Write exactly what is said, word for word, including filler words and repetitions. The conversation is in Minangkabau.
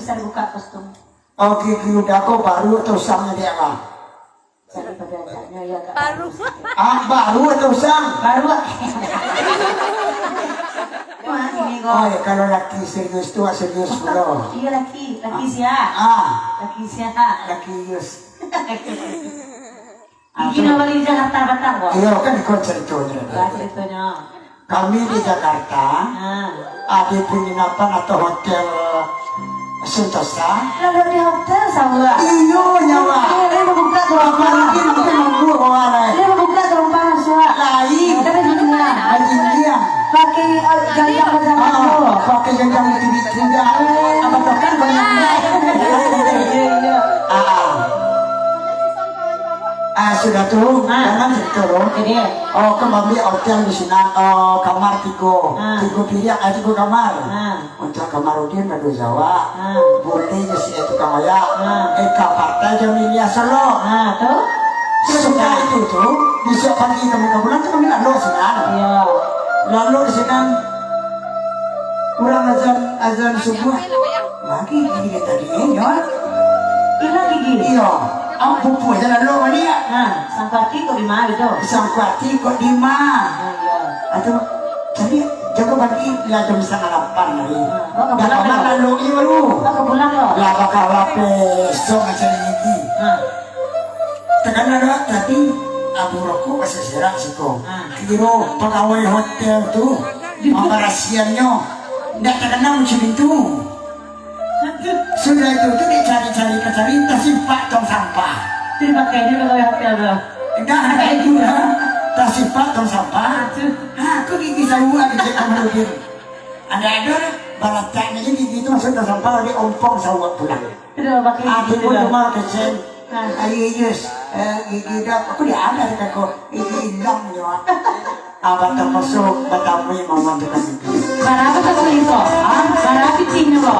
Bisa dibuka kostum. Oke, gigi uda ko baru atau usang, dek, lah? Daripada agaknyo, yo, agak baru. Ah, baru atau usang? Baru. Wah, ini kok. Oh, ya, kalau laki serius tu, ah, serius pulo. Iya, laki. Laki sia. Ah. Laki sia. Laki yus. Gigi nak bali Jakarta patang, kok? Iyo, kan iko caritonyo. Wah, caritonyo. Kami di Jakarta, ah, ado panginapan atau hotel Sentosa. Lalu di hotel, Sawa? Iyo, nyawa. Eh, dia buka tu. Apa lagi nanti mampu bawa lai? Dia buka tu, Sawa. Lain. Tapi di dunia. Di India. Pakai, eh, janjang macam tu. Ah, pakai janjang macam itu. Apa tu kan banyak. Iya, iya. Ah. Ah, sudah tu, ah, jangan cerita tu. Jadi, oh, kan mambiak hotel di sinan, oh, kamar tigo. Ah. Tigo pilihan, ah, tigo kamar. Ah. Untuak Kamarudin baduo jawab. Ah. Budi jo si tukang ayak. Ah. Eka Partai jo Milia Solo. Ah, tu? Sudah itu tu, bisuak pagi kami ka pulang tu kami lalu sinan. Iya. Lalu di sinan, urang azan, azan subuah. Lagi gigi dia tadi, eh, nyo. Ilang gigi? Iyo. Awak pupu aja lalu baliak. Ha, sangkuati kok di ma tu? Sangkuati kok di ma? Ha, iyo. Atu, jadi, jago pagi lah jam satangah lapan hari. Ha, awak ka pulang lalu? Dah kamar lalu, iyo, lu. Awak ka pulang, lo? Lah, bakal lapeh, sok macam ini. Ha. Takana dah, tapi abu rokok masih serak siko. Ha. Kiro pegawai hotel tu, pambarasiannyo, ndak takana macam itu. Sudah itu tu dicari-cari, kacari, tasimpak tong sampah. Terima kasih, dia pegawai hotel tu. Dah, ada itu dah. Tasimpak tong sampah. Aduh. Ha, aku gigi sawa di cek Kamarudin. Ada-ada lah. Balatak ni gigi tu masuk tong sampah, dia ompong sawa pulang. Sudah pakai gigi tu dah. Aku pun cuma kecil. Ha. Ayo, Yus, eh, gigi dah. Aku dia ada, kata aku. Gigi hilang je, Mak. Ah, batapaso, batamui mama tu kan. Barapo tu kulit ko? Ha? Barapo pitinyo ko?